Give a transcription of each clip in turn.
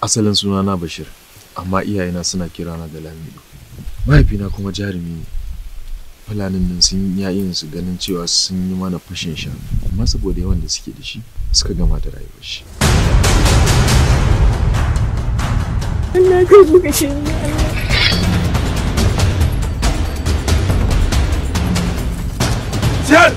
Asalin sunana Bashir, amma iyayena suna kirana da Lamido. Mahaifina kuma jarumi ne. Fulanin nan sun yi irin su ganin cewa sun yi mana fashin shanu, amma saboda yawan da suke da shi suka gama da rayuwar shi. Allah ka buga shi Allah. Siyar!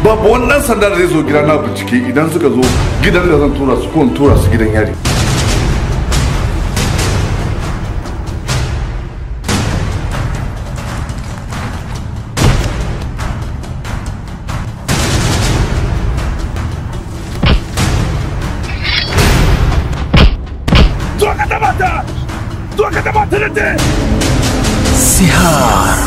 Babu wani ɗan sanda da zai zo gida na bincike idan suka zo gidan da zan tura su ko in tura su gidan yari. Zo ka taɓa ta! Zo ka taɓa ta da Sihar.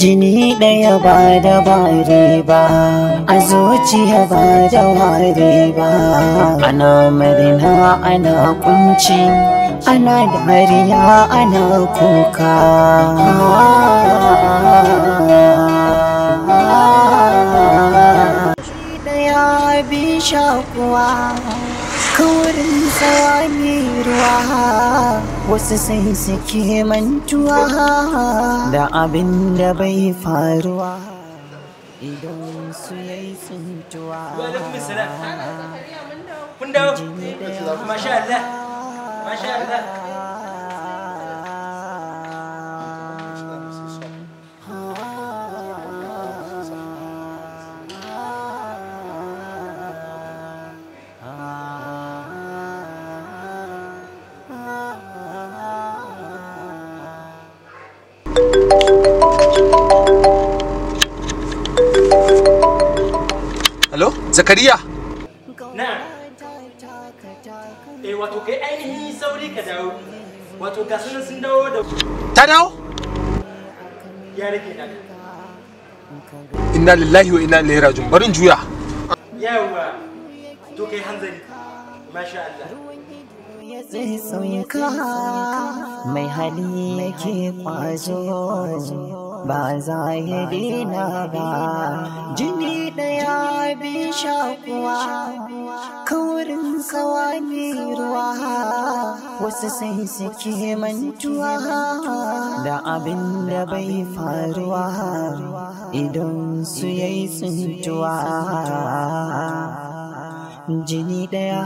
Jini ɗaya ba da bare ba, a zuciya ba da ware ba. Ana murna ana kunci, ana dariya ana kuka. Jini ɗaya bi shakuwa, kaurin tsawani ruwa. Wasu sai suke mantuwa da abin da bai faruwa idan su yayi tsintuwa. Kun dawo? Masha Allah. Masha Allah. Hello, Zakariya. Na. Eh, wato kai ainihin sauri ka dawo. Wato ga sunan sun dawo da Ta dawo? Ya rage naka. Inna lillahi wa inna ilaihi raji'un. Bari in juya. Yawa. To kai hanzari. Masha Allah. Tsinka mai hali yake kwazo ba za ya daina ba. Jini ɗaya bi shakuwa, kaurin tsawani ruwa. Wasu sai suke mantuwa da abin da bai faruwa idan su yayi tsintuwa. Jini ɗaya.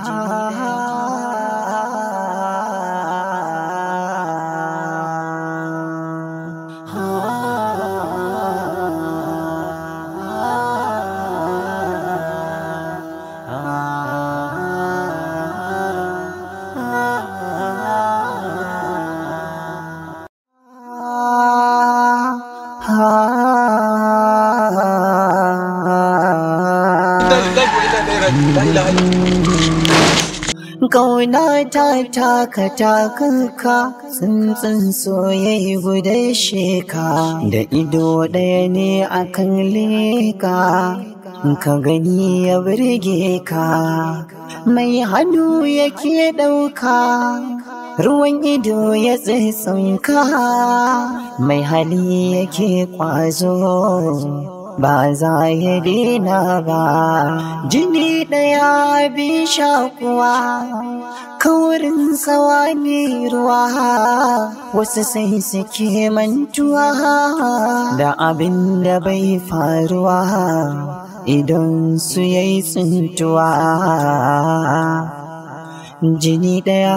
Kauna ta taka takanka, tsuntsun soyayya guda sheka, da ido ɗaya ne akan leka, ka gani ya burge ka, mai hannu yake ɗauka, ruwan ido ya tsitsinka, mai hali yake ƙwazo. ba za ya daina ba. Jini ɗaya bin shakuwa, kaurin tsawa ne ruwa, wasu sai suke mantuwa da abin da bai faruwa idan su yayi tsintuwa. Jini ɗaya.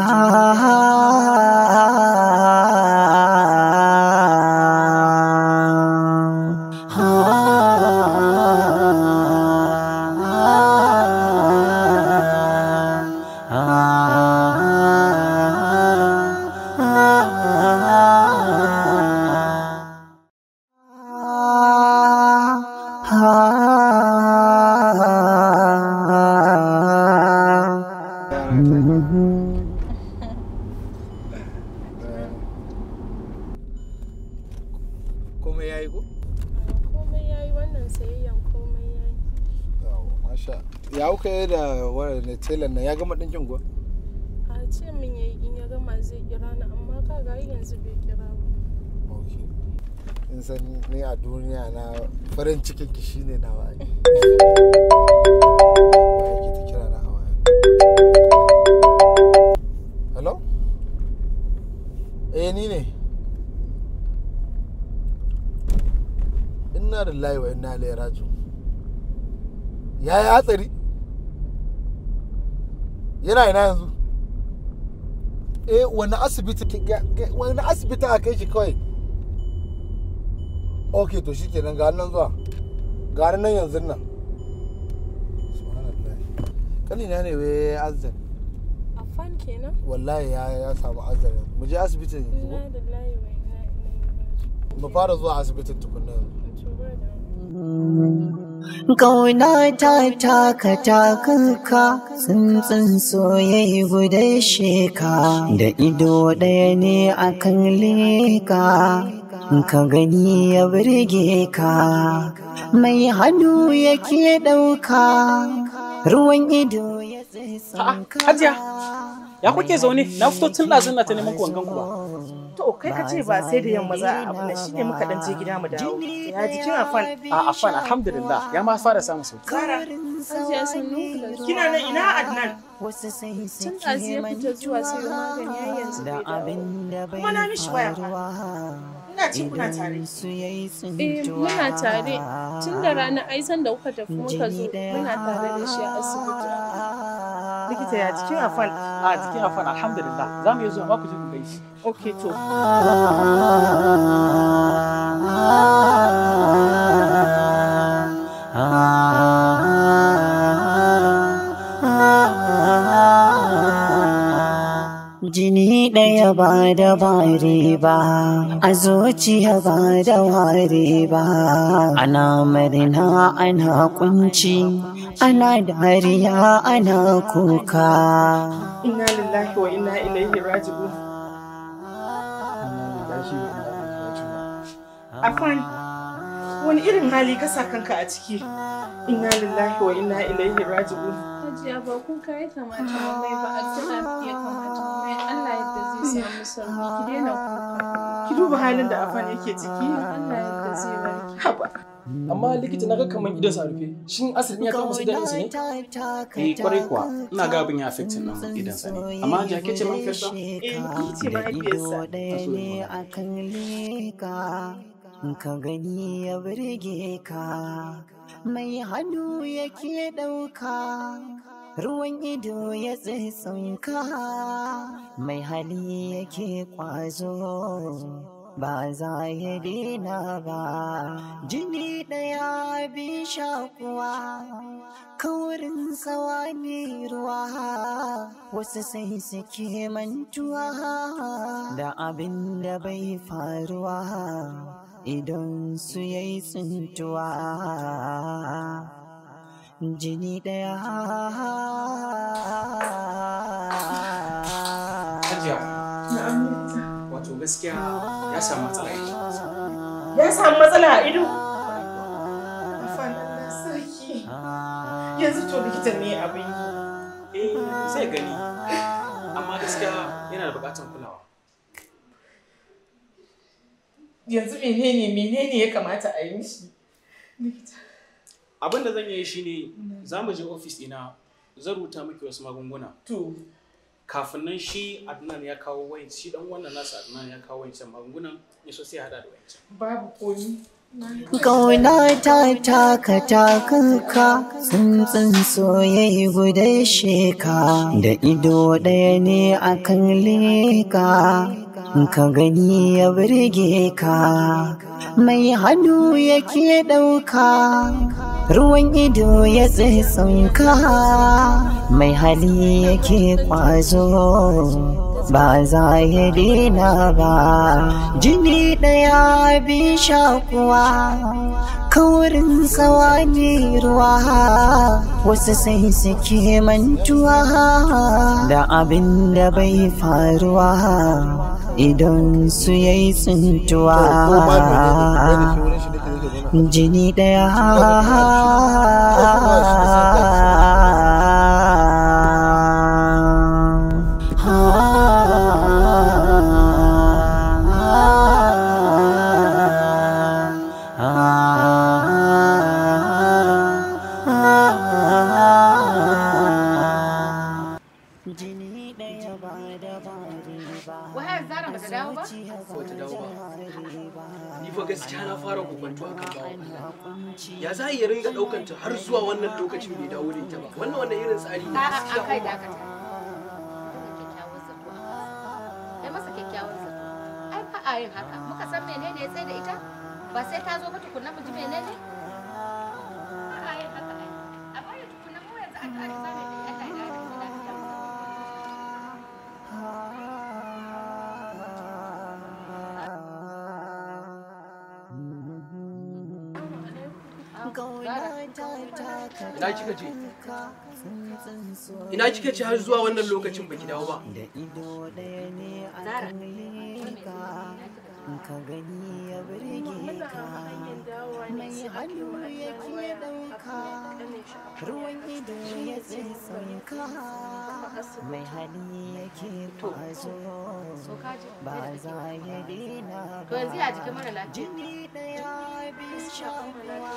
Komai yayi ko? Komai yayi, wannan sayayyan komai yayi. Yawa, masha. Ya kuka yi da wannan telan nan, ya gama ɗinkin kuwa? A ce min yayi in ya gama zai kira ni, amma kaga har yanzu bai kira ba. Okay. In san ni a duniya na farin cikin ki shine nawa ai. Wa yake ta kira na a waya? Hello? Eh, ni ne. Inna lillahi wa inna ilaihi raji'un. Ya yi hatsari? Yana ina yanzu? Eh, wani asibiti wani asibiti aka kai shi kawai? Okay, to shikenan, ga nan zuwa. Ga nan yanzu nan. Subhanallah. Kanina ne wai azzan. Afan kenan? Wallahi ya samu azzan. Mu je asibitin yanzu ko? Inna lillahi wa inna ilaihi raji'un. Mu fara zuwa asibitin tukunna yanzu. To ba da. Kauna ta taka takanka, tsuntsun soyayya guda sheka, da ido ɗaya ne akan leka, ka gani ya burge ka, mai hannu yake ɗauka, ruwan ido ya tsitsinka. Hajiya, ya kuke zaune? Na fito tun ɗazun na ta neman ku wangan ku ba. To kai ka ce ba sai da yamma za a abu na shine muka dan je gida mu dawo. Ya jikin Afan? A Afan, alhamdulillah, ya ma fara samun sauki. Hajiya, sannun ku da zuwa. Kina nan, ina Adnan? Wasu sai Tun ɗazu ya fita zuwa sayo magani, har yanzu da bai dawo. abin da bai Kuma na mishi waya fa. faruwa Ina ce kuna tare. idan su yayi Eh, muna tare. Tun da rana ai san da kuka tafi muka zo muna tare da shi a asibiti. Likita, ya jikin Afan? A jikin Afan, alhamdulillah, za mu iya zuwa ma ku je ku gaishe. Okay to. Jini ɗaya ba da bare ba, a zuciya ba da ware ba, ana murna ana kunci, ana dariya ana kuka. Inna lillahi wa inna ilaihi raji'un. Inna lillahi wa inna ilaihi raji'un. Afan, wani irin hali ka sa kanka a ciki? Inna lillahi wa inna ilaihi raji'un. Hajiya, ba kuka ya kamata mu mai ba, addu'a ya kamata mu mai. Allah yadda zai samu sauki, ki daina kuka. Ki duba halin da Afan yake ciki. Allah yadda zai warke. Haba. Amma likita, na ga kaman idon sa rufe. Shin asirin ya kama masa idanunsa ne? Eh, kwarai kuwa, ina ga abin ya affecting ɗin idonsa ne. Amma Hajiya, ke ce mahaifiyarsa? Eh, ni ce Da ido mahaifiyarsa. ɗaya ne akan leka, ka gani ya burge ka, mai hannu yake ɗauka, ruwan ido ya tsitsinka, mai hali yake ƙwazo ba za ya daina ba. Jini ɗaya bin shakuwa, kaurin tsawa ne ruwa, wasu sai suke mantuwa da abin da bai faruwa idan su yayi tsintuwa. Jini ɗaya. Hajiya, wato gaskiya ya samu matsala ido. Ya samu matsala a ido? Afan, Allah sarki. Yanzu to likita, ne abin yi? Eh, zai gani. Amma gaskiya yana da buƙatar kulawa. Yanzu menene ya kamata a yi mishi? Abin da zan yi shine za mu je ofis ina zan rubuta miki wasu magunguna. To. Kafin nan shi Adnan ya kawo wayan shi dan wannan nasa Adnan ya kawo wayancan magungunan ya so sai ya hada da wayancan. Babu komi. Kauna ta taka takanka, tsuntsun soyayya guda sheka, da ido ɗaya ne akan leka, ka gani ya burge ka, mai hannu yake ɗauka, ruwan ido ya tsitsinka, mai hali yake ƙwazo. Ba za ya daina ba, jini ɗaya bi shakuwa, kaurin tsawa ne ruwa, wasu sai suke mantuwa da abin da bai faruwa idan su yayi tsintuwa. Jini ɗaya. Wahayar Zara bata dawo ba? Bata dawo ba. Ni fa gaskiya na fara kokonto akan bawan Allah. Ya za a iya ringa ɗaukan ta har zuwa wannan lokacin bai dawo da ita ba. Wannan irin tsari ne. A'a, a kai dakata. Kyakkyawan zato a kansa. Kai masa kyakkyawan zato. Ai ba a yin haka. Muka san menene ya tsaye da ita? Ba sai ta zo ba tukunna mu ji menene? Ba a yin haka ai. A bari tukunna mu yanzu addu'a da zamu yi Allah ya dawo da lafiya. Ina kika je? Ina kika ce har zuwa wannan lokacin baki dawo ba? Zara. Ka gani ya burge ka, mai hannu yake ɗauka, ruwan ido ya tsitsinka, mai hali yake kwazo, ba za ya daina To yanzu ya jikin mara ba. lafiya? Jini ɗaya bi shakuwa,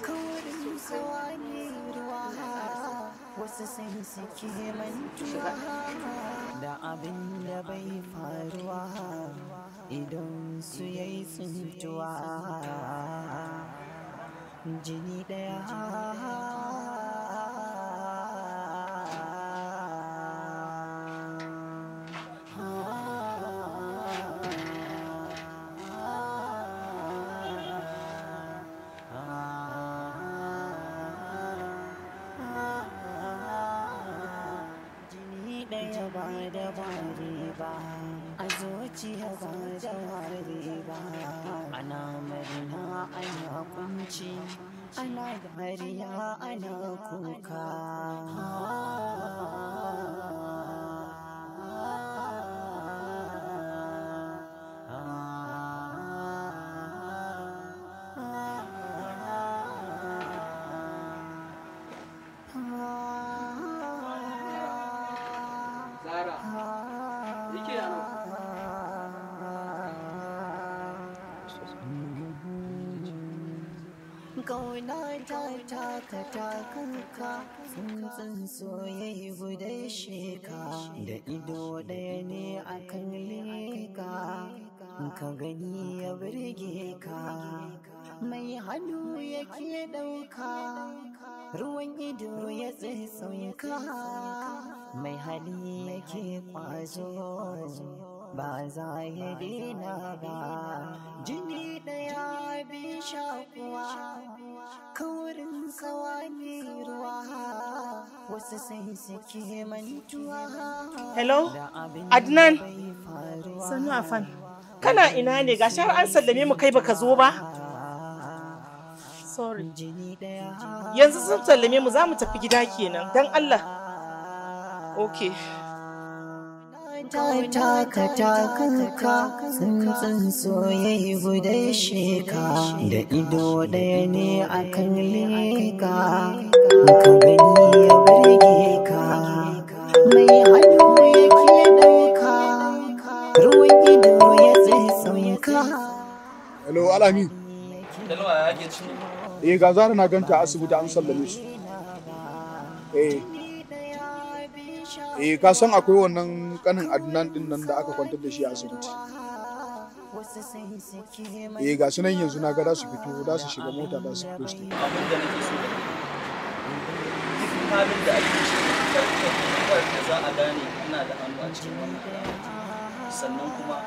kaurin tsawa ne ruwa, wasu sai suke mantuwa da abin da bai faruwa idan su yayi tsintuwa. Jini ɗaya. Jini ɗaya ba da bare ba, a zuciya ba da ware ba, ana murna ana kunci, ana dariya ana kuka. Zara. Yake a nan. Kauna ta taka takanka, tsuntsun soyayya guda sheka, da ido ɗaya ne akan leka, ka gani ya burge ka, mai hannu yake ɗauka, ruwan ido ya tsitsinka, mai hali yake kwazo, ba za ya daina ba. Jini ɗaya bi shakuwa, kaurin tsawa ne ruwa, wasu sai suke mantuwa Hello? da abin da Adnan? bai faruwa. Sannu Afan. Kana ina ne? Gashi har an sallame mu kai baka zo ba? Sorry. Jini ɗaya. Yanzu sun sallame mu za mu tafi gida kenan. Dan Allah. Okay. Ta taka takanka, tsuntsun soyayya guda sheka, da ido ɗaya ne akan leka, ka gani ya burge ka, mai hannu yake ɗauka, ruwan ido ya tsitsinka. Hello, Alami. Dalwa ya ke ciki. Eh, ga Zara na ganta a asibiti an sallame su. Eh. Eh, ka san akwai wannan kanin Adnan din nan da aka kwantar da shi a asibiti. Eh, ga su nan yanzu na ga za su fito, za su shiga mota za su fito su tafi. Abin da nake so da kai, duk halin da ake ciki, kar ka da za a gane ina da hannu a cikin wannan al'amari. Sannan kuma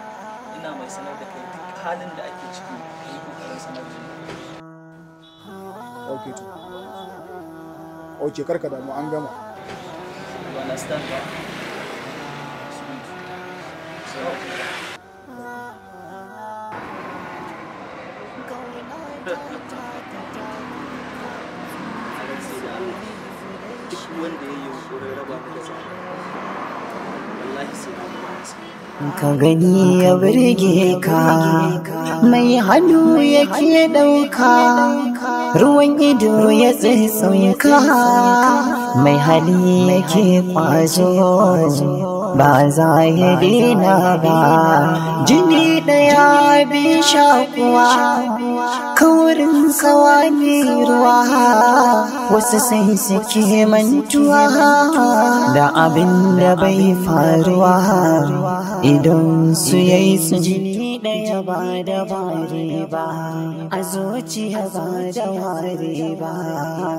ina mai sanar da kai duk halin da ake ciki, ka yi kokarin sanar da ni. Okay to. Okay, karka damu, an gama. You understand ba? Sweet. So, duk wanda ya yi yunƙurin raba ni da Zara, wallahi sai na gaba masa. Ka gani ya birge ka, mai hannu yake ɗauka, ruwan ido ya tsitsinka, mai hali yake ƙwazo, ba za ya daina ba. Jini ɗaya bi shakuwa, kaurin sawa ne ruwa, wasu sai suke mantuwa da abin da bai faruwa. Idan su yayi su jini ɗaya ba da bare ba, a zuciya ba da ware ba,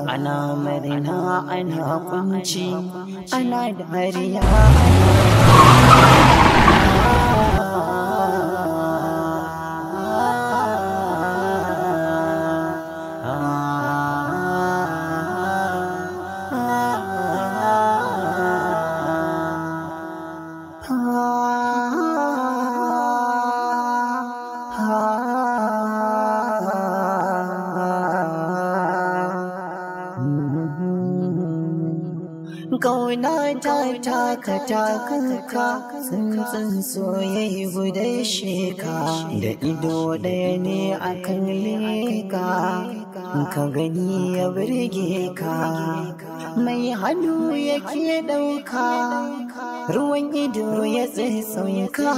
ana murna ana kunci, ana dariya. Kauna ta taka takanka, tsuntsun soyayya guda sheka, da ido ɗaya ne akan leka, ka gani ya birge ka, mai hannu yake ɗauka, ruwan ido ya tsitsinka,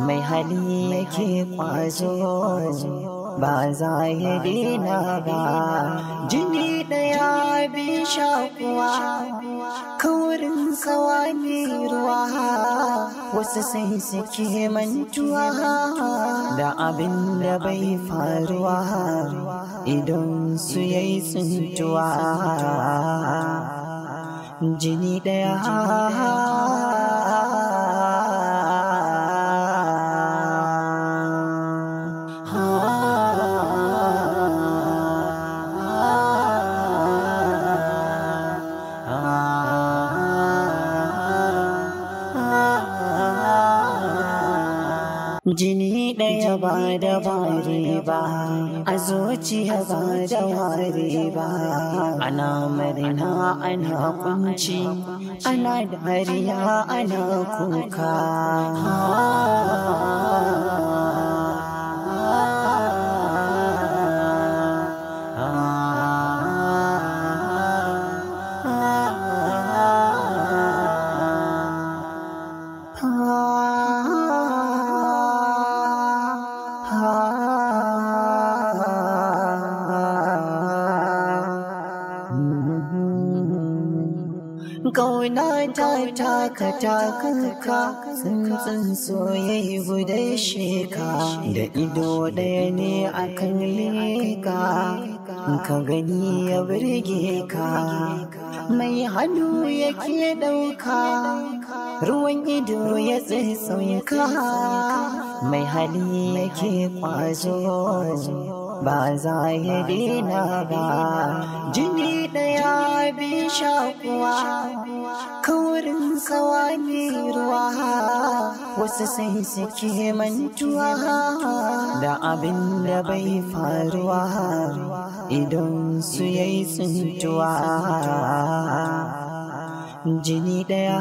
mai hali yake ƙwazo, ba za ya daina ba. Jini ɗaya bi shakuwa, kaurin sawa ne ruwa, wasu sai suke mantuwa da abin da bai faruwa. Idan su yayi tsintuwa, jini ɗaya. Jini ɗaya ba da bare ba, a zuciya ba da ware ba, ana murna ana kunci, ana dariya ana kuka. Kauna ta taka takanka, tsuntsun soyayya guda sheka, da ido ɗaya ne akan leka, ka gani ya birge ka, mai hannu yake ɗauka, ruwan ido ya tsitsinka, mai hali yake ƙwazo, ba za ya daina ba. Jini ɗaya bi shakuwa, kaurin sawa ne ruwa, wasu sai suke mantuwa da abin da bai faruwa. Idan su yayi tsintuwa, jini ɗaya.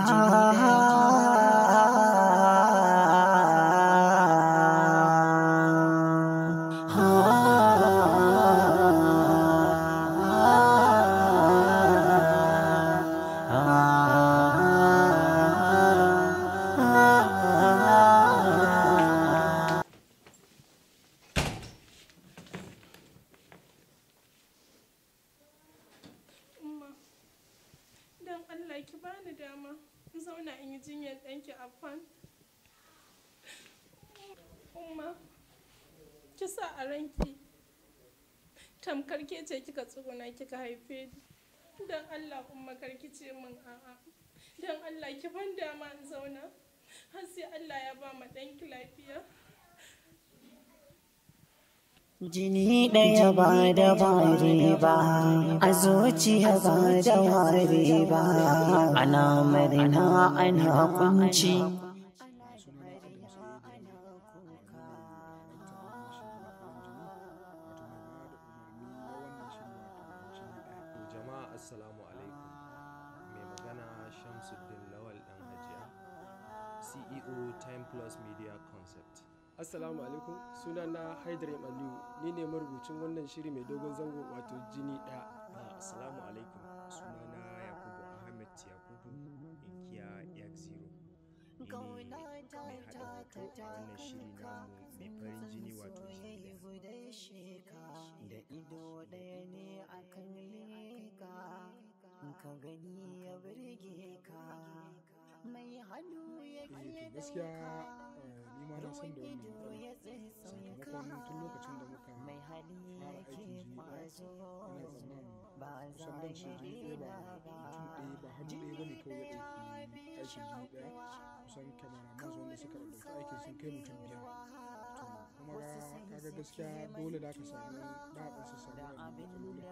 Allah ki bani dama in zauna in yi jinyar ɗanki Affan. Umma, ki sa a ranki tamkar ke ce kika tsuguna kika haife ni. Don Allah Umma kar ki ce min a'a. Don Allah ki ban dama in zauna har sai Allah ya ba ma ɗanki lafiya. Jini ɗaya ba da bare ba, a zuciya ba da ware ba, ana murna ana kunci. Jama'a assalamu alaikum. Mai magana Shamsuddin Lawal Dan Hajiya, CEO Time Plus Media Concept. Assalamu alaikum, sunana Haidar Aliyu, ni ne marubucin wannan shiri mai dogon zango wato Jini Ɗaya. Assalamu alaikum, sunana Yakubu Ahmed Yakubu, inkiya Yak Zero. Ni ne mai haɗa hoto a wannan shiri namu mai farin jini wato Jini Ɗaya. Da ido ɗaya ne akan leka, ka gani ya birge ka, mai hannu ya Eh, to gaskiya ni ma na san da wannan matsala, sakamakon tun lokacin da muka fara aikin Jini Ɗaya, ina tsammanin kusan dan ce Jini Ɗaya ba mutum ɗaya ba hannu ɗaya bane kawai ya ɗauki aikin Jini Ɗaya. Kusan cameramans wanda suka ɗauki aikin sun kai mutum 5. To kuma kaga gaskiya dole da ka samu da a ɗan samu wannan matsalolin,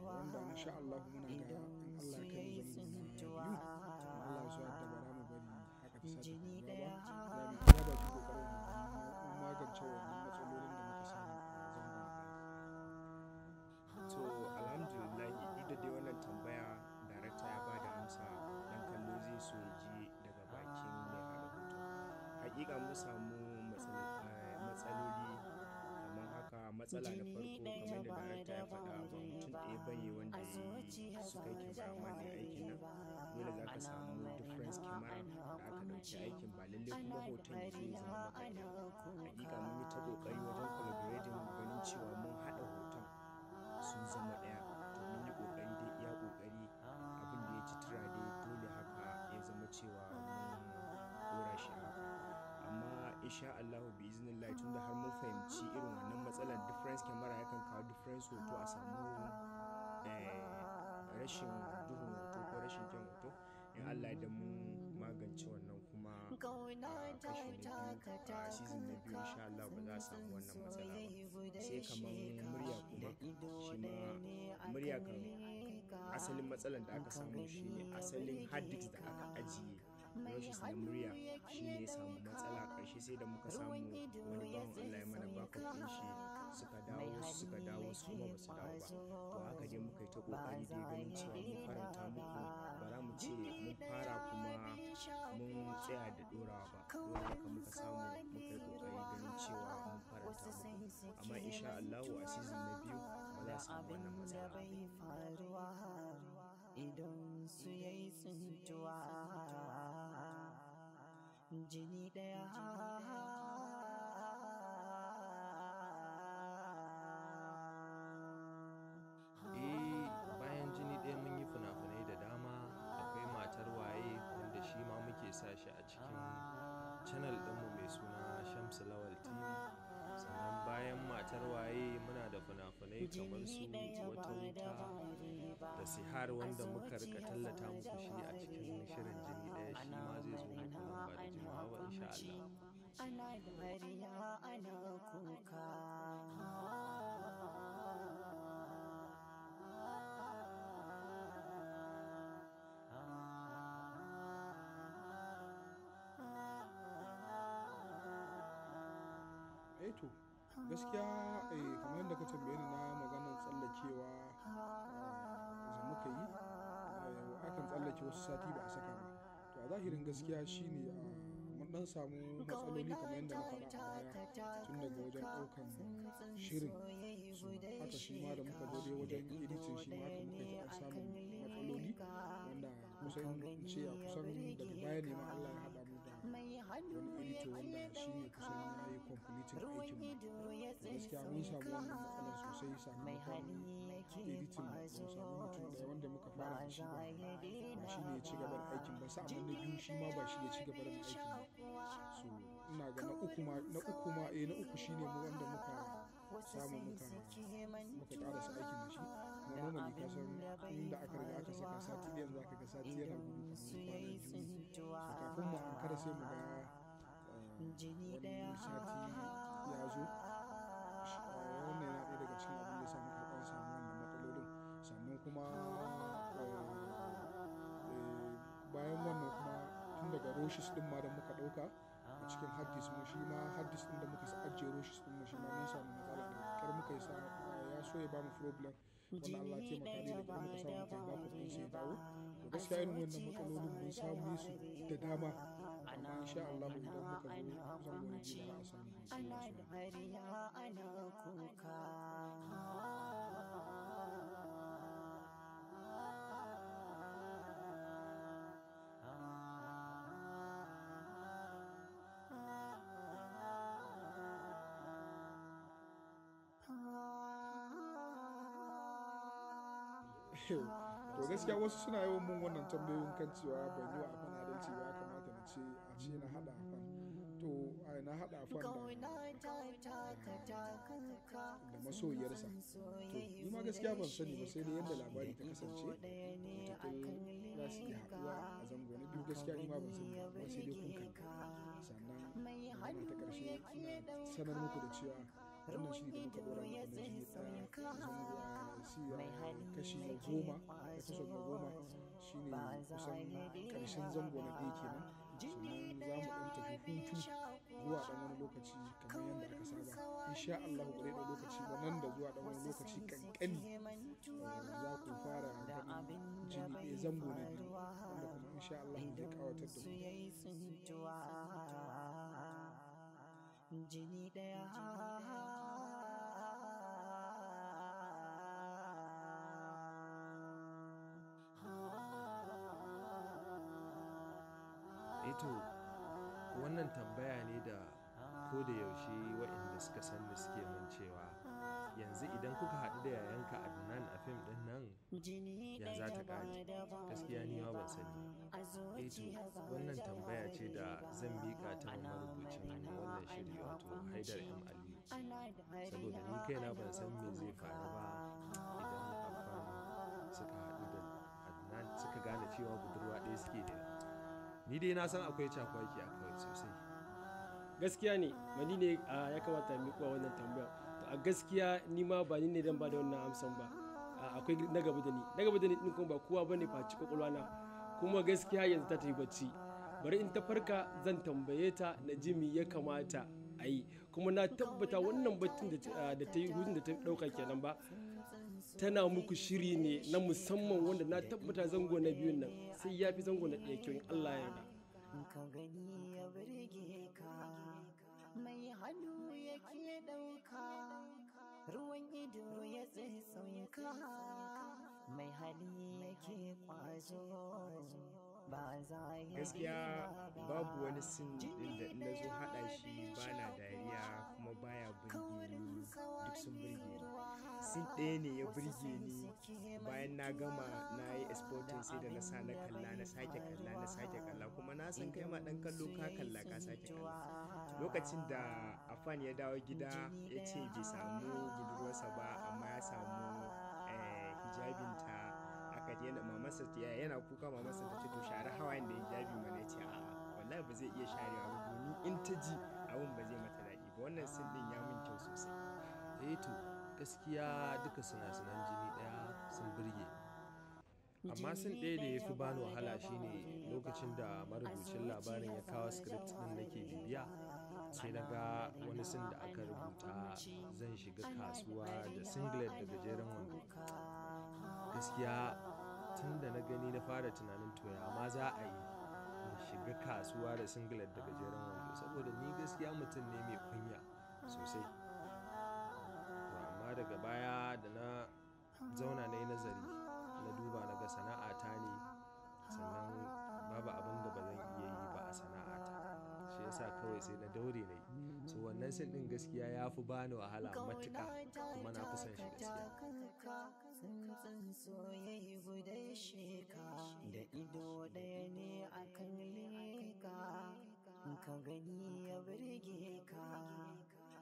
wanda insha Allah muna ga in Allah ya kai mu zango na biyu, Allah ya so yadda ba za mu bari haka ta sake faruwa ba. Za mu iya bakin kokarin mu magance wannan matsalolin da muka samu a zango na ɗaya. To alhamdulillahi, duk da dai wannan tambaya darakta ya bada amsa, dan kallo zai so ya ji daga bakin mai haɗa hoto. Hakika mun samu matsaloli kamar haka. Matsala na farko, kamar da darakta ya faɗa, ba mutum ɗaya bane wanda ya yi su kai kyamaraman ne aikin nan. Dole za ka samu difference camera da aka ɗauki aikin, ba lallai kuma hoton ya zo ya zama maka ɗaya ba. Hakika mun yi ta ƙoƙari wajen collaborating ganin cewa mun haɗa hoton sun zama ɗaya. To mun yi ƙoƙari dai iya ƙoƙari, abin da ya ci tura dai dole haka ya zama cewa mun ɗora shi haka. Amma insha Allahu bi iznillahi, tunda har mun fahimci irin wannan matsalar difference camera yakan kawo difference hoto, a samu rashin duhun hoto ko rashin kyan hoto, in Allah ya da mun magance wannan. Kuma a kashi na biyu, a season na biyu, insha Allah ba za a samu wannan matsala ba. Sai kamar murya kuma, shi ma murya kan asalin matsalar da aka samu shine asalin hard disk da aka ajiye brushes na murya shine ya samu matsala. Ƙarshe sai da muka samu wani bawan Allah ya mana backup ɗin shi, suka dawo, suka dawo, su kuma ba su dawo ba. To haka dai muka yi ta ƙoƙari dai ganin cewa mun faranta muku. Ba za mu ce mun fara kuma mun tsaya da ɗorawa ba, dole haka muka samu muka yi ƙoƙari ganin cewa mun faranta muku. Amma insha Allahu a season na biyu ba za a samu wannan matsala ba. Idan su yayi tsintuwa, jini ɗaya. Eh, bayan Jini Ɗaya mun yi fina-finai da dama. Akwai Matar Waye, wanda shi ma muke sa shi a cikin channel ɗinmu mai suna Shamsu Lawal TV. Sannan bayan Matar Waye muna da fina-finai kamar su Wata Wuta da Sihar, wanda muka rika tallata muku shi a cikin shirin Jini Ɗaya. Shi ma zai zo muku nan ba da jimawa ba insha Allah. Ana dariya ana kuka. Eh to gaskiya kamar yadda ka tambaye ni na maganar tsallakewa da muka yi, akan tsallake wasu sati ba a saka ba. To a zahirin gaskiya shine mun dan samu matsaloli kamar yadda na faɗa a baya, tun daga wajen ɗaukan shirin su, haka shi ma da muka zo dai wajen editing, shi ma haka muka yi ta samun matsaloli, wanda kusan in ce a kusan daga baya ne ma Allah ya haɗa mu da wani editor wanda shi ne kusan ya yi completing aikin mu. To gaskiya mun samu wannan matsalar sosai sakamakon editing ba mu samu mutum ɗaya wanda muka fara da shi ba, ba shi ne ya ci gaba da aikin ba. Sa'annan na biyu shi ma ba shi ya ci gaba da aikin ba. So ina ga na uku ma, na uku ma, eh, na uku shine mu wanda muka samu muka karasa aikin da shi. Kuma normally ka san inda aka riga aka saka sati ɗaya, za ka ga sati yana gudu kamar kwana 2. So kafin mu ankara sai mu ga wani sati ya zo. Wannan yana ɗaya daga cikin abin da ya sa muka ɗan samu wannan matsalolin. Sannan kuma bayan wannan kuma tun daga rushes ɗin ma da muka ɗauka a cikin hard disk mu, shi ma hard disk ɗin da muka ajiye rushes ɗin mu, shi ma mun samu matsala da kyar muka yi sa ya so ya bamu problem. Wannan Allah ya taimaka dai da kyar muka samu muka yi backup ɗin sai ya dawo. To gaskiya irin wannan matsalolin mun samu su da dama, amma insha Allah idan muka zo zango na biyu ba za a samu Ana matsala. Dariya ana kuka. To gaskiya wasu suna yawan mun wannan tambayoyin kan cewa ban yi wa Afan adalci ba, ya kamata na ce a ce na haɗa Afan. To ai na haɗa Afan da masoyiyarsa. To ni ma gaskiya ban sani ba, sai dai yadda labari ta kasance wataƙil za su iya haɗuwa a zango na biyu. Gaskiya ni ma ban sani ba, amma sai dai kun kan. Sannan magana ta ƙarshe, ina sanar muku da cewa wannan shiri da muka ɗora muku na jini ɗaya zango a si kashi na 10, episode na 10, shine kusan ƙarshen zango na ɗaya kenan. Sannan za mu ɗan tafi hutu zuwa ɗan wani lokaci kamar yadda aka saba. Insha Allah ba zai ɗau lokaci ba, nan da zuwa ɗan wani lokaci kankani za ku fara ganin jini ɗaya zango na biyu, wanda kuma insha Allah zai ƙawatar da ku. Jini ɗaya. Eto wannan tambaya ne da ko da yaushe waɗanda suka san ni suke mun cewa yanzu idan kuka haɗu da yayanka Adnan a fim ɗin nan ya za ta ƙare. Gaskiya ni ma ban sani ba. Eto wannan tambaya ce da zan miƙa ta ma marubucin wannan shiri, wato Haidar M Aliyu, saboda ni kaina ban san me zai faru ba idan Afan suka haɗu da Adnan suka gane cewa budurwa ɗaya suke da ni. Dai na san akwai cakwaki a kawai sosai. Gaskiya ne, mani ne ya kamata mu kuwa wannan tambaya. To a gaskiya ni ma ba ni ne dan ba da wannan amsan ba. Akwai na gaba da ni, na gaba da ni din kuma ba kowa bane face kwakwalwa na. Kuma gaskiya yanzu ta tafi bacci, bari in ta farka zan tambaye ta na ji me ya kamata a yi. Kuma na tabbata wannan baccin da ta yi, hutun da ta dauka kenan ba, tana muku shiri ne na musamman wanda na tabbata zango na biyun nan sai ya fi zango na ɗaya kyau in Allah ya yarda. Ka gani ya birge ka, mai hannu yake ɗauka, ruwan ido ya tsitsinka, mai hali yake ƙwazo ba za ya Gaskiya babu wani sin din da in na zo haɗa shi bana dariya kuma baya burge ni, duk sun burge ni. Sin ɗaya ne ya burge ni, bayan na gama na yi exporting sai da na sa na kalla, na sake kalla, na sake kalla, kuma na san kai ma ɗan kallo ka kalla ka sake kalla. Lokacin da Afan ya dawo gida ya ce bai samu budurwarsa ba amma ya samu hijabinta, aka yana mamarsa yana kuka, mamarsa ta ce to share hawayen da hijabi mana, ya ce a'a wallahi ba zai iya sharewa ba domin in ta ji abun ba zai mata daɗi ba. Wannan sin din ya min kyau sosai. Eh to gaskiya duka sinasinan jini ɗaya sun burge, amma sin ɗaya da ya fi bani wahala shine lokacin da marubucin labarin ya kawo script ɗin nake bibiya, sai na ga wani sin da aka rubuta zan shiga kasuwa da singlet da gajeren wando. Gaskiya tun da na gani na fara tunanin to ya ma za a yi in shiga kasuwa da singlet da gajeren wando, saboda ni gaskiya mutum ne mai kunya sosai. To amma daga baya da na zauna na yi nazari, na duba na ga sana'ata ne, sannan babu abin da ba zan iya yi ba a sana'ata. sa kawai sai na daure na yi. So wannan scene ɗin gaskiya ya fi bani wahala matuƙa kuma na fi son shi gaskiya. Tsuntsun soyayya guda sheka da ido ɗaya ne akan leka, ka gani ya burge ka,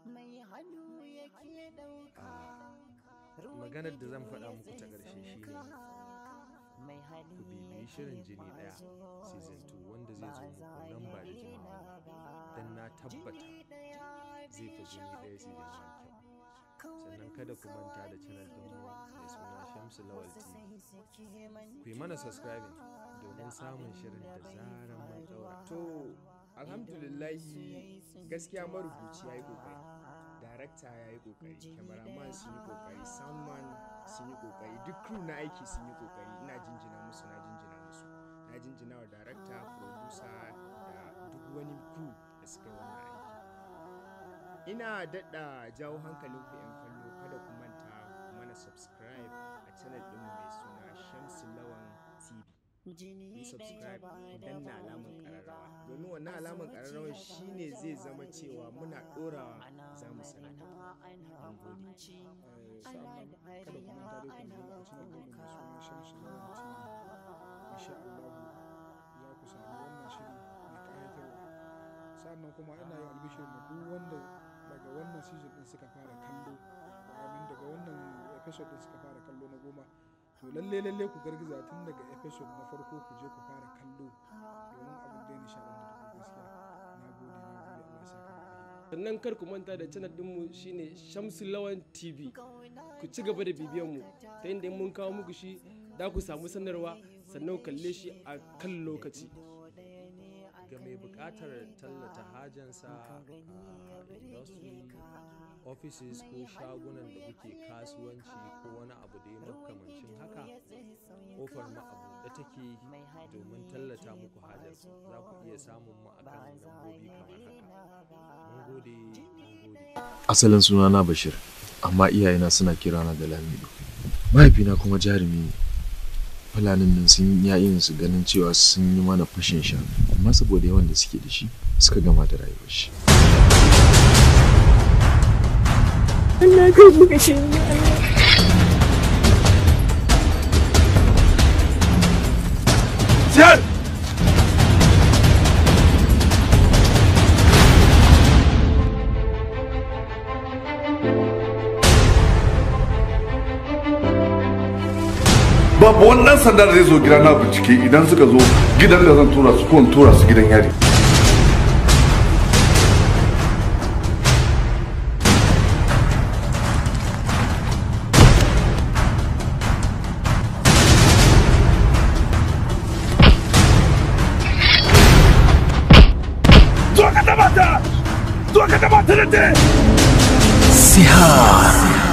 mai hannu yake ɗauka. Maganar da zan faɗa muku ta ƙarshe shine ku bibiyi shirin Jini Ɗaya season 2 wanda zai zo muku nan ba da jimawa ba, don na tabbata zai fi Jini Ɗaya season 1 kyau. Sannan kada ku manta da channel ɗinmu mai suna Shamsu Lawal TV. Ku yi mana subscribing domin samun shirin da zaran mun ɗaura. To alhamdulillahi, gaskiya marubuci ya yi kokari, darakta ya yi kokari, cameraman sun yi kokari, soundman sun yi kokari, duk crew na aiki sun yi kokari. Ina jinjina musu, na jinjina musu, na jinjina wa darakta, producer da duk wani crew da suka yi wannan aiki. Ina daɗa jawo hankalinku 'yan kallo, kada ku manta ku mana subscribe a channel ɗinmu mai suna Shamsu Lawan TV. Ku yi subscribe, ku danna alamar ƙararrawa, domin wannan alamar ƙararrawa shine zai zama cewa muna ɗorawa za mu sanar da ku. Mun gode. Sa'annan kada ku manta dai ku nemi a channel ɗinmu mai suna Shamsu Lawan TV. Insha Allah za ku sami wannan shiri mai ƙayatarwa. Sa'annan kuma ina yin albishir ma duk wanda daga wannan season ɗin suka fara kallo, amin, daga wannan episode ɗin suka fara kallo na 10, to lalle lalle ku gargiza tun daga episode na farko ku je ku fara kallo, domin abin da ya nishaɗanta da ku gaskiya. Na gode, na gode, Allah ya saka da alheri. Sannan kar ku manta da channel ɗinmu shine Shamsu Lawan TV. Ku ci gaba da bibiyan mu ta inda in mun kawo muku shi da ku samu sanarwa, sannan ku kalle shi a kan lokaci. Ga mai buƙatar tallata hajansa a industry, offices ko shagunan da kuke kasuwanci ko wani abu da ya makamancin haka, ƙofar mu a buɗe take domin tallata muku hajar ku. Za ku iya samun mu akan lambobi kamar haka. Mun gode, mun gode. Asalin sunana Bashir, amma iyayena suna kirana da Lamido. Mahaifina kuma jarumi ne. Fulanin nan sun yi yin su ganin cewa sun yi mana fashin shanu, amma saboda yawan da suke da shi suka gama da rayuwar shi. Allah ka buga shi Allah. Siyar! Babu wani ɗan sanda da zai zo gida na bincike, idan suka zo gidan da zan tura su ko in tura su gidan yari. Zo ka taba ta! Zo ka taba ta da Sihar.